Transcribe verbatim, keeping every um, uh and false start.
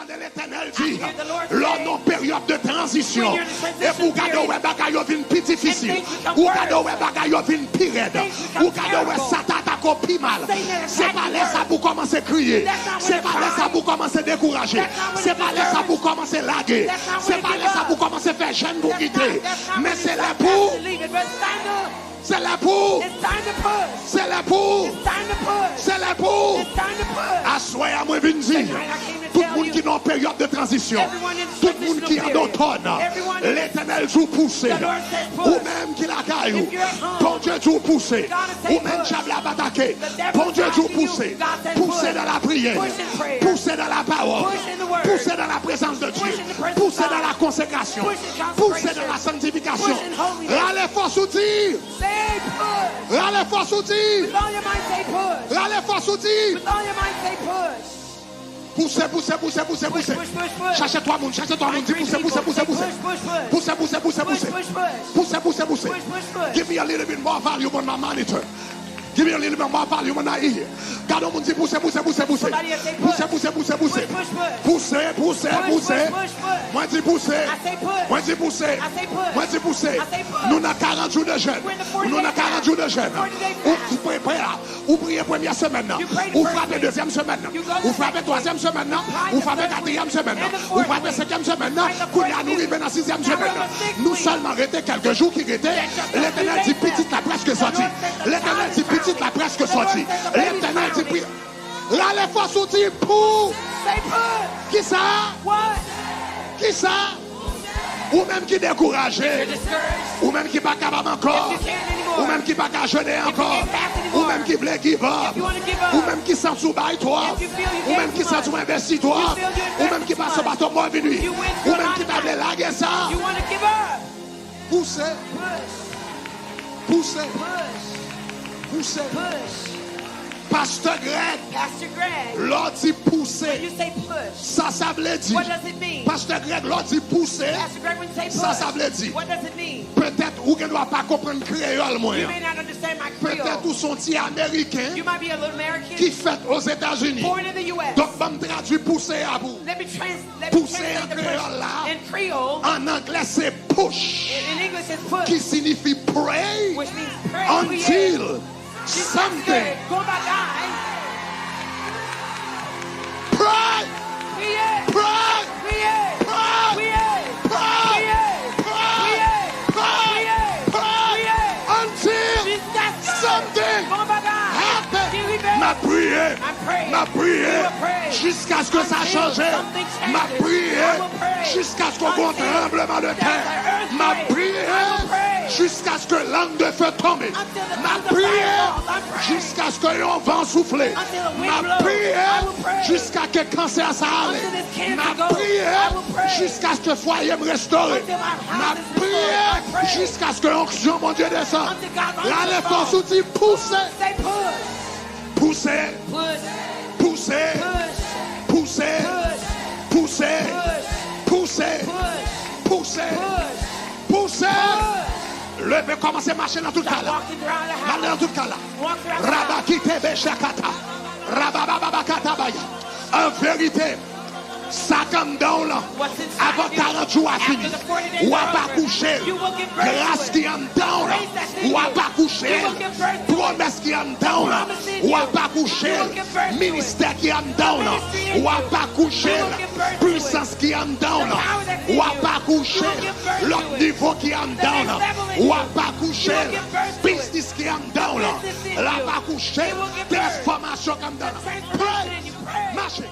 Gade, Letènèl di, lè w nan peryòd de tranzisyon, epi w gade w wè bagay yo vin pi difisil, ou gade w wè bagay yo vin pi rèd, ou gade w wè sa t atake w pi mal, se pa lè sa pou w kòmanse kriye, se pa lè sa pou w kòmanse dekouraje, se pa lè sa pou w kòmanse lage, se pa lè sa pou w kòmanse fè jèn pou w kite, men se lè pou w Se lè pou ou! Se lè pou ou! Se lè pou ou! Aswè a, mwen vin di, tout moun ki nan peryòd de tranzisyon, tout moun ki an otòn, Letènèl di w pouse. Ou menm ki lakay ou, Bondye di w pouse. Ou menm dyab la ap atake, Bondye di w pouse. Pouse dans la prière, pouse dans la parole, pouse dans la présence de Dieu, pouse dans la consécration, pouse dans la sanctification. Rale fòs ou di, Say push. Rale fòs ou di. With all your might, say push. Rale fòs ou di. With all your might, say push. Pouse, pouse, pouse, pouse, pouse. Push, push, push, push. Chache twa moun, chache twa moun, di pouse, pouse, pouse, pouse. Push, push, push. Pouse, pouse, pouse, pouse. Push, push, push. Push, push, push. Give me a little bit more volume on my monitor. Give me a little bit more volume on my ear. Gade yon moun di pouse, pouse, pouse, pouse. Somebody else say push. Pouse, pouse, pouse, pouse. Push, push, push. Pouse, pouse, pouse. Push, push, push, push. Mwen di pouse. I say push. Mwen di pouse. I say push. Mwen di pouse. I say push. Nou nan karant jou de jèn. We're in the forty-day fast. Nou nan karant jou de jèn. Forty-day fast. Ou prepare la. Ou priye premyè semèn nan. You pray the first week. Ou frape dezyèm semèn nan. You go the second week. Ou frape twazyèm semèn nan. You frape katriyèm semèn nan. You pray the third week. And the fourth week. Ou frape senkyèm semèn nan. You find the fourth week. Kounye a nou rive nan sizyèm semèn nan. Find the sixth week. Nou sèlman rete kèlke jou ki rete. Letènèl di pitit la prèske sòti. Letènèl di pitit la prèske sòti. Letènèl di pi-, rale fòs ou di pou. Say push. Kisa? What? Kisa? Ou menm ki dekouraje. If you're discouraged. Ou menm ki pa kapab ankò. If you can't anymore. Ou menm ki pa ka jene ankò. If you can't fast anymore. Ou menm ki vle give up. If you wanna give up. Ou menm ki santi w bay twòp. If you feel you gave too much. Ou menm ki santi w envesti twòp. You feel you invested too much. Ou menm ki pase pa twòp move nwi. You went through a lot of times. Ou menm ki ta vle lage sa. You wanna give up. Pouse. Push. Pouse. Push. Pouse. Push. Pastè Greg, Pastor Greg, lè w di pouse, when you say push, sa sa vle di? What does it mean? Pastè Greg, lè w di pouse, Pastor Greg, when you say push, sa sa vle di? What does it mean? Petèt ou gen dwa pa konprann kreyòl mwen an. You may not understand my Creole. Petèt ou se yon ti Ameriken, you might be a little American, ki fèt Ozetazini. Born in the U S. Donk, ban m tradui pouse a pou ou. Let me trans-, let me translate the push in Creole. Pouse an kreyòl la, an anglè se push, in, in English it's push, ki siyifi pray, which means pray, prier, until something, jusqu'à ce que, gon bagay, pray, prier, pray, prier, prier, prier, prier, prier, prier, until something happen. Jusqu'à ce que something, gon bagay, ki rive. M ap priye. I'm praying. M ap priye. You will pray. Jiskaske sa chanje. Until something changes. M ap priye. I will pray. Jiskaske w gen yon tranblemanntè. Until there's an earthquake. M ap priye. I will pray. Jiskaske lang de fe tonbe. Until the tongues of fire falls. I'm praying. M ap priye. Jiskaske yon van soufle. Until the wind blows. M ap priye. I will pray. Jiskaske kansè sa ale. Until this cancer goes. M ap priye. I will pray. Jiskaske fwaye m restore. Until my house is restored. M ap priye. I pray. Jiskaske onksyon Bondye desann. Until God's unction falls. Rale fòs ou di pouse. Say push. Pouse. Push. Pouse. Push. Pouse. Push. Pouse. Push. Pouse. Push. Pouse. Push. Leve, kòmanse mache nan tout kay la. Start walking throughout the house. Mache nan tout kay la. Walk throughout the house. Rabakite bechakata. Rabababakata baya. An verite, sa k anndan w lan, avan karant jou a fini, w ap akouche l. Gras ki anndan w lan, w ap akouche l. Pwomès ki anndan w lan, w ap akouche l. Ministè ki anndan w lan, w ap akouche l. Pwisans ki anndan w lan, w ap akouche l. Lòt nivo ki anndan w lan, w ap akouche l. Biznis ki anndan w lan, l ap akouche l. Transfòmasyon ki anndan w lan. Pray! Mache!